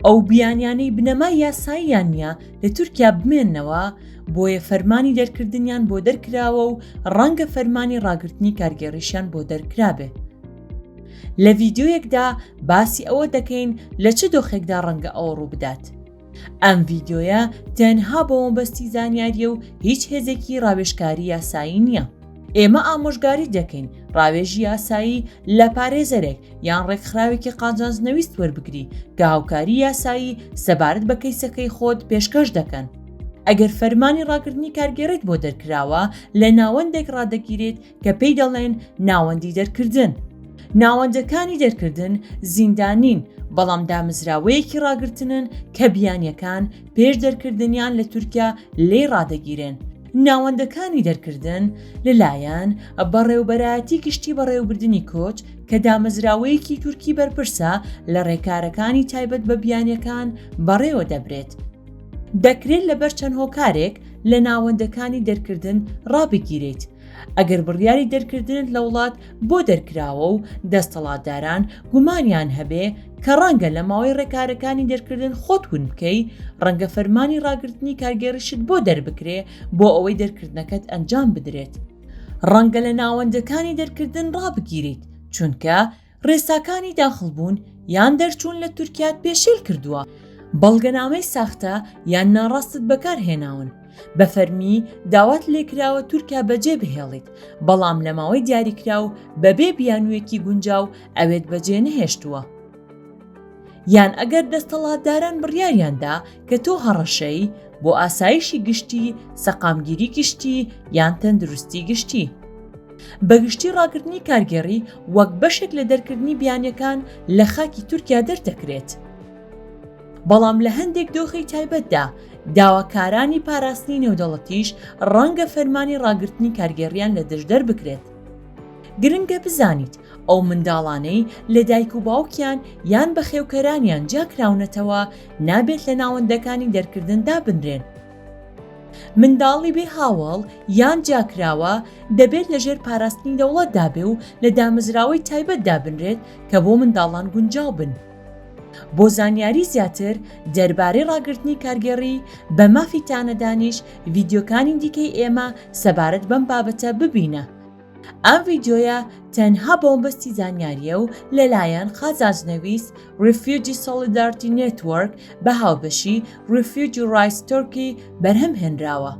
ئەو بیانیانەی بنەمای یاساییان نییە لە تورکیا بمێننەوە، بۆیە فەرمانی دەرکردنیان بۆ دەرکراوە و ڕەنگە فەرمانی ڕاگرتنی کارگێڕیشیان بۆ دەرکرابێ. لە ڤیدیۆیەکدا باسی ئەوە دەکەین لە چ دۆخێکدا ڕەنگە ئەوە ڕووبدات. ئەم ڤیدیۆیە تەنها بۆ مەبەستی زانیاریە و هیچ هێزێکی ڕاوێژکاری یاسایی نییە. ئێمە ئامۆژگاریت دەکەین ڕاوێژی یاسایی لە پارێزەرێک یان ڕێکخراوێکی قازانج نەویست وەربگری کە هاوکاری یاسایی سەبارەت بە کەیسەکەی خۆت پێشکەش دەکەن. ئەگەر فەرمانی ڕاگرتنی کارگێڕیت بۆ دەرکراوە لە ناوەندێک ڕادەگیرێت کە پێی دەڵێن ناوەندی دەرکردن. ناوەندەکانی دەرکردن زیندان نین، بەڵام دامەزراوەیەکی ڕاگرتنن کە بیانییەکان پێش دەرکردنیان لە تورکیا لێی ڕادەگیرێن. ناوەندەکانی دەرکردن لەلایەن بەڕێوەبەرایەتی گشتی بەڕێوەبردنی کۆچ کە دامەزراوەیەکی تورکی بەرپرسە لە ڕێکارەکانی تایبەت بە بیانییەکان بەڕێوە دەبرێت. دەکرێت لەبەر چەند هۆکارێک لە ناوەندەکانی دەرکردن ڕابگیرێیت، ئەگەر بڕیاری دەرکردنت لە وڵات بۆ دەرکراوە و دەستەڵاتداران گومانیان هەبێ کە ڕەنگە لە ماوەی ڕێکارەکانی دەرکردن خۆت ون بکەی، ڕەنگە فەرمانی ڕاگرتنی کارگێڕیشت بۆ دەربکرێ بۆ ئەوەی دەرکردنەکەت ئەنجام بدرێت. ڕەنگە لە ناوەندەکانی دەرکردن ڕابگیریت، چونکە ڕێساکانی داخڵبوون یان دەرچوون لە تورکیات پێشێل کردووە، بەڵگەنامەی ساختە یان ناڕاستت بەکارهێناون، بە فەرمی داوات لێکراوە تورکیا بەجێ بهێڵیت، بەڵام لە ماوەی دیاریکراو بەبێ بیانوویەکی گونجاو ئەوێت بەجێ نەهێشتووە. یان ئەگەر دەستەڵاتداران بڕیاریان دا کە تۆ هەڕەشەی بۆ ئاسایشی گشتی، سەقامگیری گشتی یان تەندروستی گشتی. بە گشتی ڕاگرتنی کارگێڕی وەک بەشێک لە دەرکردنی بیانیەکان لە خاکی تورکیا دەردەکرێت. بەڵام لە هەندێک دۆخی تایبەتدا داواکارانی پاراستنی نێودەوڵەتیش ڕەنگە فەرمانی ڕاگرتنی کارگێڕیان لە دژ دەربکرێت. گرنگە بزانیت ئەو منداڵانەی لە دایک و باوکیان یان بەخێوکەرانیان جیاکراونەتەوە نابێت لە ناوەندەکانی دەرکردن دابنرێن. منداڵی بێ هاوەڵ یان جیاکراوە دەبێت لەژێر پاراستنی دەوڵەتدا بێ و لە دامەزراوەی تایبەت دابنرێت کە بۆ منداڵان گونجاو بن. بۆ زانیاری زیاتر دەربارەی ڕاگرتنی کارگێڕی بە مافی تانەدانیش ڤیدیۆکانی دیکەی ئێمە سەبارەت بەم بابەتە ببینە. ئەم ڤیدیۆیە تەنها بۆ مەبەستی زانیارییە و لەلایەن قازانجنەویست Refugee Solidarity Network بە هاوبەشی Refugee Rights Turkey بەرهەم هێنراوە.